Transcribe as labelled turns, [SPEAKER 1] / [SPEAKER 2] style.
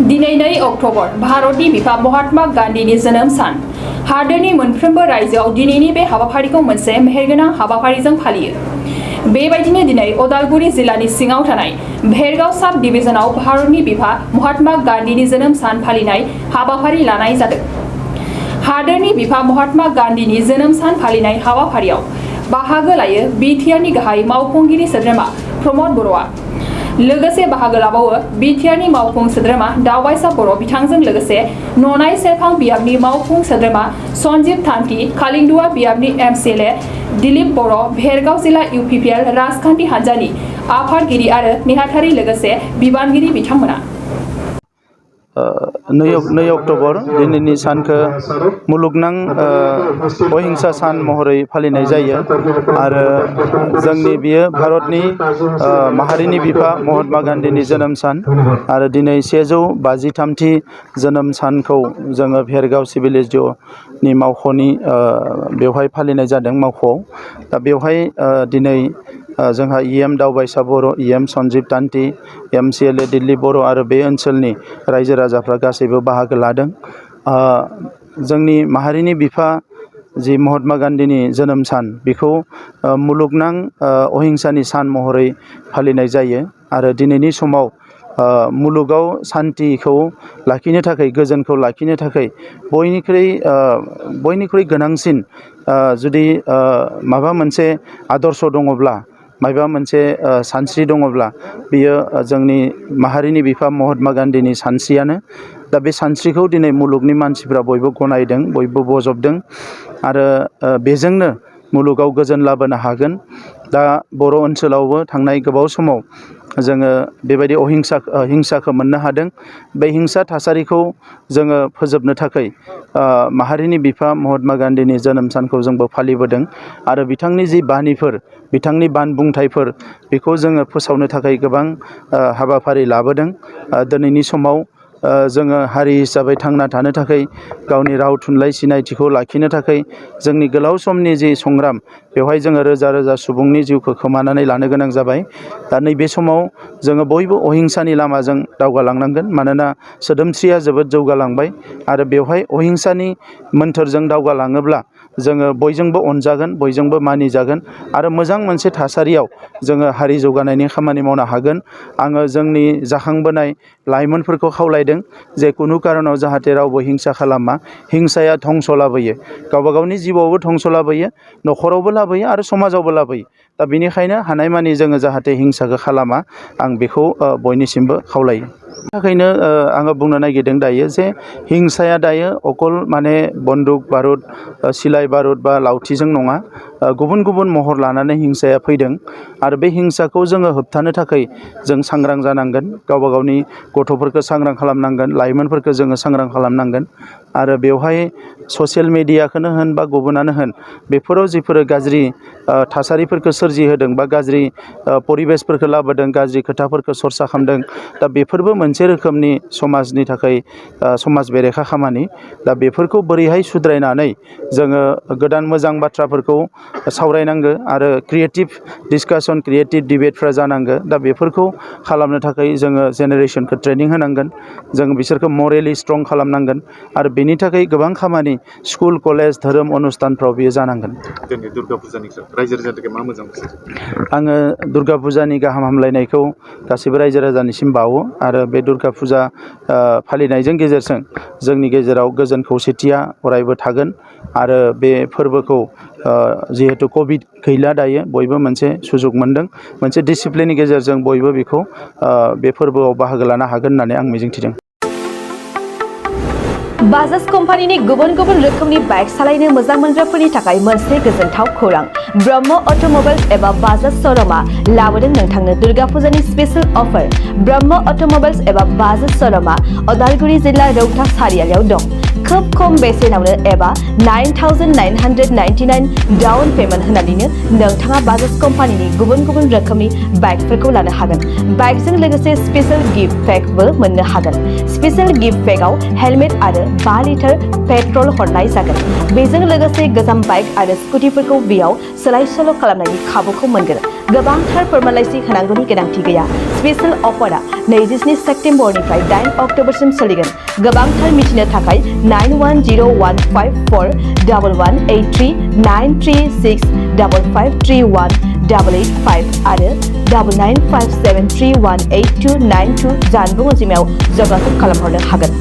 [SPEAKER 1] दिनै 2 अक्ट'बर भारतनि बिफा महात्मा गान्धीनि जोनोम सान। हादोरनि मोनफ्रोमबो रायजोआव दिनैनि बे हाबाफारिखौ मोनसे मेहेरगोनां हाबाफारिजों फालियो। बेबायदिनो दिनै उदालगुरि जिल्लानि सिङाव थानाय भेरगाव साब डिभिजनाव भारतनि बिफा महात्मा गान्धीनि जोनोम सान फालिनाय हाबाफारि लानाय जादों। हादोरनि बिफा महात्मा गान्धीनि जोनोम सान फालिनाय हाबाफारियाव बाहागो लायो बिटिआरनि गाहाय मावफुंगिरि सोद्रोमा प्रमद बर'आ। लोगोसे बाहागो लाबावो बिटिआरनि मावफुं सोद्रोमा दावबायसा बर' बिथांजों लोगोसे ननाय सेरफां बियाबनि मावफुं सोद्रोमा सन्जीब थान्थि, कालिंदुवा बियाबनि एमसिएलए दिलीप बर', भेरगाव जिल्ला इउपिपिएल राजखान्थि हान्जानि आफादगिरि आरो नेहाथारि लोगोसे बिबानगिरि बिथांमोना।
[SPEAKER 2] 2 अक्ट'बर दिनैनि सानखौ मुलुगनां अहिंसा सान महरै फालिनाय जायो आरो जोंनि बियो भारतनि माहारिनि बिफा महात्मा गान्धीनि जोनोम सान आरो दिनै 153थि जोनोम सानखौ जोङो भेरगाव सिभिल एसडिअनि मावख'नि बेवहाय फालिनाय जादों मावख'आव। दा बेवहाय दिनै जोंहा इएम दावबायसा बर', इएम सन्जीब तान्थि, एमसिएलए दिलीप बर' आरो बे ओनसोलनि रायजो राजाफ्रा गासैबो बाहागो लादों। जोंनि माहारिनि बिफा जि महात्मा गान्धीनि जोनोम सान बेखौ मुलुगनां अहिंसानि सान महरै फालिनाय जायो आरो दिनैनि समाव मुलुगाव सान्थिखौ लाखिनो थाखाय, गोजोनखौ लाखिनो थाखाय बयनिख्रुइ गोनांसिन जुदि माबा मोनसे आदर्श दङब्ला, माबा मोनसे सानस्रि दङब्ला बियो जोंनि माहारिनि बिफा महात्मा गान्धीनि सानस्रियानो। दा बे सानस्रिखौ दिनै मुलुगनि मानसिफ्रा बयबो गनायदों, बयबो बजबदों आरो बेजोंनो मुलुगाव गोजोन लाबोनो हागोन। दा बर' ओनसोलावबो थांनाय गोबाव समाव जोङो बेबायदि हिंसाखौ मोननो हादों। बे हिंसा थासारिखौ जोङो फोजोबनो थाखाय माहारिनि बिफा महात्मा गान्धीनि जोनोम सानखौ जोंबो फालिबोदों आरो बिथांनि जि बानिफोर, बिथांनि बानबुंथाइफोर बेखौ जोङो फोसावनो थाखाय गोबां हाबाफारि लाबोदों। दिनैनि समाव जोङो हारि हिसाबै थांना थानो थाखाय, गावनि राव थुनलाइ सिनायथिखौ लाखिनो थाखाय जोंनि गोलाव समनि जि संग्राम, बेवहाय जोङो रोजा रोजा सुबुंनि जिउखौ खोमानानै लानो गोनां जाबाय। दा नैबे समाव जोङो बयबो अहिंसानि लामाजों दावगालांनांगोन, मानोना सोदोमस्रिया जोबोद जौगालांबाय आरो बेवहाय अहिंसानि मोन्थोरजों दावगालाङोब्ला जोङो बयजोंबो अनजागोन, बयजोंबो मानिजागोन आरो मोजां मोनसे थासारियाव जोङो हारि जौगानायनि खामानि मावनो हागोन। आङो जोंनि जाखांबोनाय लाइमोनफोरखौ खावलायदों जे कुनु कारनाव जाहाथे रावबो हिंसा खालामा। हिंसाया धंस लाबोयो, गावबा गावनि जिउआवबो धंस लाबोयो, न'खरावबो लाबोयो आरो समाजावबो लाबोयो। दा बेनिखायनो हानायमानि जोङो जाहाथे हिंसाखौ खालामा, आं बेखौ बयनिसिमबो खावलायो। थाखायनो आङो बुंनो नागिरदों दायो जे हिंसाया दायो अकल माने बन्दुक बारुद, सिलाइ बारुद बा लावथिजों नङा, गुबुन गुबुन महर लानानै हिंसाया फैदों आरो बे हिंसाखौ जोङो होबथानो थाखाय जों सांग्रां जानांगोन। गावबा गावनि गथ'फोरखौ सांग्रां खालामनांगोन, लाइमोनफोरखौ जोङो सांग्रां खालामनांगोन आरो बेवहाय ससियेल मेडियाखौनो होन बा गुबुनानो होन, बेफोराव जिफोर गाज्रि थासारिफोरखौ सोरजिहोदों बा गाज्रि परिबेसफोरखौ लाबोदों, गाज्रि खोथाफोरखौ सरसा खालामदों, दा बेफोरबो मोनसे रोखोमनि समाजनि थाखाय समाज बेरेखा खामानि। दा बेफोरखौ बोरैहाय सुद्रायनानै जोङो गोदान मोजां बाथ्राफोरखौ सावरायनांगो आरो क्रिएटिभ डिसकासन, क्रिएटिभ डिबेटफ्रा जानांगो। दा बेफोरखौ खालामनो थाखाय जोङो जेनेरेसनखौ ट्रेनिं होनांगोन, जों बिसोरखौ मरेलि स्ट्रं खालामनांगोन आरो बेनि थाखाय गोबां खामानि स्कुल, कलेज, धोरोम अनुष्ठानफ्राव बियो जानांगोन।
[SPEAKER 3] दिनै दुर्गा फुजानि रायजो राजानि थाखाय मा मोजां मेसेज?
[SPEAKER 2] आङो दुर्गा फुजानि गाहाम हामलायनायखौ गासैबो रायजो राजानिसिम बावो आरो बे दुर्गा फुजा फालिनायजों गेजेरजों जोंनि गेजेराव गोजोन खौसेथिया अरायबो थागोन आरो बे फोरबोखौ जिहेतु कभिड गैला दायो, बयबो मोनसे सुजुग मोनदों, मोनसे डिसिप्लिननि गेजेरजों बयबो बेखौ बे फोरबोआव बाहागो लानो हागोन होननानै आं मिजिंथिदों।
[SPEAKER 4] बाजाज कम्पानिनि गुबुन गुबुन रोखोमनि बाइक सालायनो मोजां मोनग्राफोरनि थाखाय मोनसे गोजोनथाव खौरां। ब्रह्म अट'मबाइल्स एबा बाजाज श'रुमआ लाबोदों नोंथांनो दुर्गा फुजानि स्पेशल अफार। ब्रह्म अट'मबाइल्स एबा बाजाज श'रुमआ उदालगुरि जिल्ला रौता सारियालियाव दं। खोब खम बेसेनावनो एबा 9,999 डाउन पेमेन्ट होनानैनो नोंथाङा बाजाज कम्पानिनि गुबुन गुबुन रोखोमनि बाइकफोरखौ लानो हागोन। बाइकजों लोगोसे स्पेशल गिफ्ट पेकबो मोननो हागोन। स्पेशल गिफ्ट पेकआव हेलमेट आरो 5 लिटार पेट्रल हरनाय जागोन। बेजों लोगोसे गोजाम बाइक आरो स्कुटिफोरखौ बेयाव सोलाय सोल' खालामनायनि खाबुखौ मोनगोन। गोबांथार फोरमानलाइसि होनांगौनि गोनांथि गैया। स्पेशल अफारा 27 सेप्तेम्बरनिफ्राय 8 अक्ट'बरसिम सोलिगोन। गोबांथार मिथिनो थाखाय 9101541183 93655318885 आरो 9957318292 जानबुं अनजिमायाव जगाजग खालामहरनो हागोन।